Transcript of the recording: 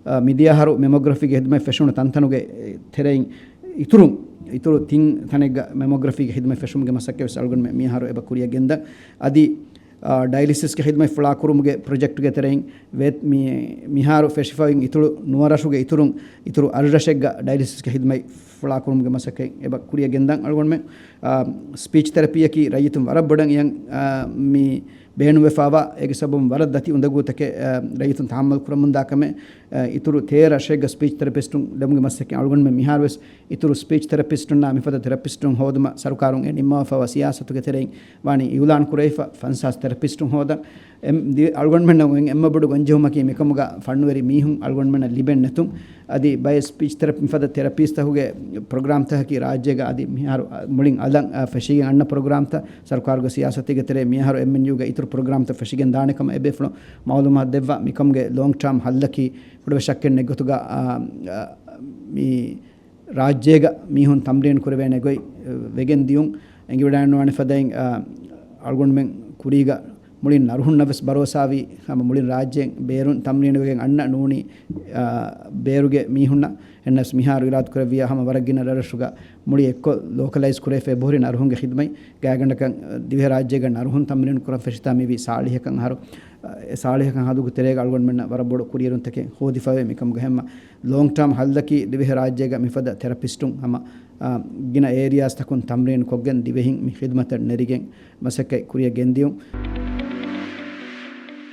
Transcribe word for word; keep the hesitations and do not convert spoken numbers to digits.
އާ، މިދިޔަ އަހަރު މެމޮގްރަފީގެ ހިދުމަތް ފެށުނު ތަންތަނުގެ ތެރެއިން އިތުރުން، އިތުރު ތިން ތަނެއްގަ މެމޮގްރަފީގެ ހިދުމަތް ފެށުމުގެ މަސައްކަތް ވެސް އަޅުގަނޑުމެން މިއަހަރު އެބަ ކުރިއަށް ގެންދަން. އަދި، އާ، ޑައިލިސިސްގެ ހިދުމަތް ފުޅާކުރުމުގެ ޕްރޮޖެކްޓްގެ ތެރެއިން ވޭ-، މި-، މިހާރު ފެށިފައި އިތުރު ނުވަ ރަށުގެ އިތުރުން، އިތުރު އަށް ރަށެއްގަ ޑައިލިސިސްގެ ހިދުމަތް ފުޅާކުރުމުގެ މަސައްކަތް އެބަ ކުރިއަށް ގެންދަން އަޅުގަނޑުމެން. އާ، ސްޕީޗް ތެރަޕީއަކީ ރައްޔިތުން ވަރަށް ބޮޑަށް އިޔަން، އާ، މި ބޭނުންވެފައިވާ، އޭގެ ސަބަބުން ވަރަށް ދަތި އުނދަގޫތަކެއް، އާ، ރައްޔިތުން ތަހައްމަލް ކުރަމުންދާ ކަމެއް. އާ، އިތުރު ތޭރަ ރަށެއްގަ ސްޕީޗް ތެރަޕިސްޓުން ލެބުމުގެ މަސައްކަތް އަޅުގަނޑުމެން މިހާރުވެސް އިތުރު ސްޕީޗް ތެރަޕިސްޓުންނާ މިފަދަ ތެރަޕިސްޓުން ހޯދުމަށް ސަރުކާރުން އެ ނިންމަވާފައިވާ ސިޔާސަތުގެ ތެރެއިން ވާނީ އިއުލާން ކުރެވިފަ، ފަންސާސް ތެރަޕިސްޓުން ހޯދަން. އެ-، ދި-، އަޅުގަނޑުމެންނަށް އޮތް އެންމެ ބޮޑު ގޮންޖެހުމަކީ މިކަމުގަ ފަންނުވެރި މީހުން އަޅުގަނޑުމެންނަށް ލިބެން ނެތުން. އަދި ބައެއް ސްޕީޗް ތެރަޕި މިފަދަ ތެރަޕީސްތަކުގެ ޕްރޮގްރާމްތަކަކީ ރާއްޖޭގަ އަދި މިހާރު، އަ، މުޅިން އަލަށް، އަ، ފެށިގެން އަންނަ ޕްރޮގްރާމްތައް. ސަރުކާރުގެ ސިޔާސަތީގެ ތެރޭ މިއަހަރު އެމްއެންޔޫގެ އިތުރު ޕްރޮގްރާމްތައް ފެށިގެން ދާނެ ކަމަށް އެބޭފުޅުން މައުލޫމާތު ދެއްވާ، މިކަމުގެ ލޯންގް ޓާމް ހައްލަކީ ކުޑަވެސް ޝައްކެއް ނެތް ގޮތުގަ، އާ، އާ، މި ރާއްޖޭގަ މީހުން ތަމްރީން ކުރެވޭނެ ގޮތް، އަ، ވެގެން ދިޔުން. އެނގިވަޑައިނުވާނެ ފަދައިން، އަ، އަޅުގަނޑުމެން ކުރީގަ މުޅިން އަރުހުންނަށް ވެސް ބަރޯސާވީ، ހަމަ މުޅިން ރާއްޖޭން ބޭރުން ތަމްރީނު ވެގެން އަންނަ ނޫނީ، އާ، ބޭރުގެ މީހުންނަށް. އެހެންނަސް މިހާރު އިރާދަ ކުރެއްވިޔާ ހަމަ ވަރަށް ގިނަ ރަށްރަށުގަ މުޅި އެއްކޮށް ލޯކަލައިޒް ކުރެވިފަ އެބަހުރި އަރުހުންގެ ޚިދުމަތް ގާތްގަނޑަކަށް ދިވެހިރާއްޖޭގަ އަރުހުން ތަމްރީނު ކުރަން ފެށިތާ މިވީ ސާޅީހަކަށް އަހަރު. އެ ސާޅީހަކަށް ހަދުގެ ތެރޭގަ އަޅުގަނޑުމެންނަށް ވަރަށް ބޮޑު ކުރިއެރުންތަކެއް ހޯދިފަވޭ. މިކަމުގަ ހަމަ ލޯންގް ޓާމް ހައްލަކީ ދިވެހިރާއްޖޭގަ މިފަދަ ތެރަޕިސްޓުން ހަމަ، އާ، ގިނަ އޭރިޔާސްތަކުން ތަމްރީނު ކޮށްގެން ދިވެހިން މި ޚިދުމަތަށް ނެރިގެން މަސައްކަތް ކުރިއަށް ގެންދިޔުން.